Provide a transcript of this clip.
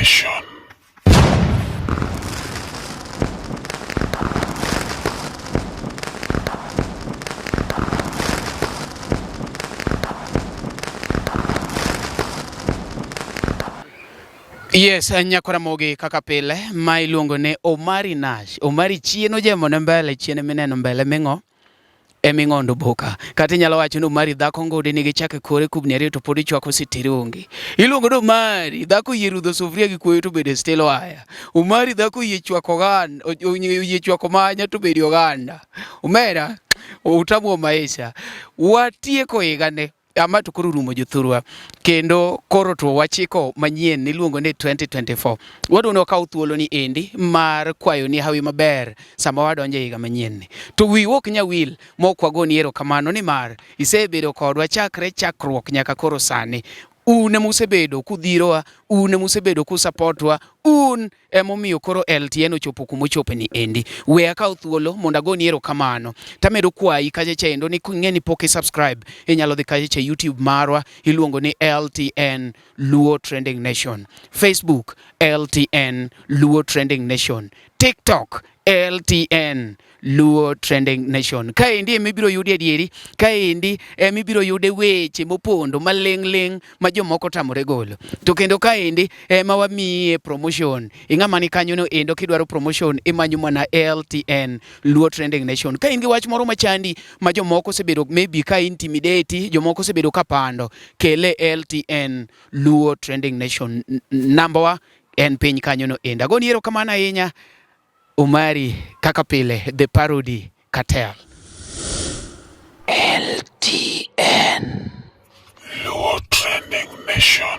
Nation. Yes, Nyakoramogi kaka pile ma iluongo ni Omari Nash. Omari chien ojemo ne mbele, chien mineno mbele ming'o eming'ondo boka. Kata inyalo wacho ni Omari dhako ngode nigi chak e kore kubni ariyo to pod ichwako sitiri onge. Iluongo ni Omari dhako oyie rudho sufuria gi kuoyo to bede still waya. Omari dhako oyie chwako oganda, oyie chwako manya to bede oganda. Omera, utamu maisha. Watieko higane ama to koro rumo jothurwa kendo koro to wachiko manyien niluongo ni 2024 wadwa ni wakaw thuolo ni endi mar kwayo ni hawi maber sama wadonjo e higa manyien ni to wiwa ok nya wil mok wagoni erokamano nimar isebedo kodwa chakre chakruok nyaka koro sani un ema usebedo kudhirowa un ema usebedo kusapotwa un Emomiyo koro LTN ochopo kuma ochope ni endi. We akaw thuolo mondo agoni erokamano. Tamedo kwayi kacha chendo ni king'e ni pok i-subscribe, inyalo dhi kacha cha YouTube marwa iluongo ni LTN Luo Trending Nation. Facebook LTN Luo Trending Nation. TikTok LTN Luo Trending Nation. Kaendi ema ibiro yude adieri, kaendi ema ibiro yude weche mopondo maling' ling' ma jomoko tamore golo. To kendo kaendi ema wamiye promotion. Ing'ama ni kanyono endo kidwaro promotion imanyo mana LTN Luo Trending Nation. Ka in gi wach moro machandi ma jomoko osebedo maybe ka intimidate, jomoko osebedo ka pando, kele LTN Luo Trending Nation. Namba wa en piny kanyono endo. Agoni erokamano ahinya. Omari kaka pile the parody cartel. LTN Luo Trending Nation.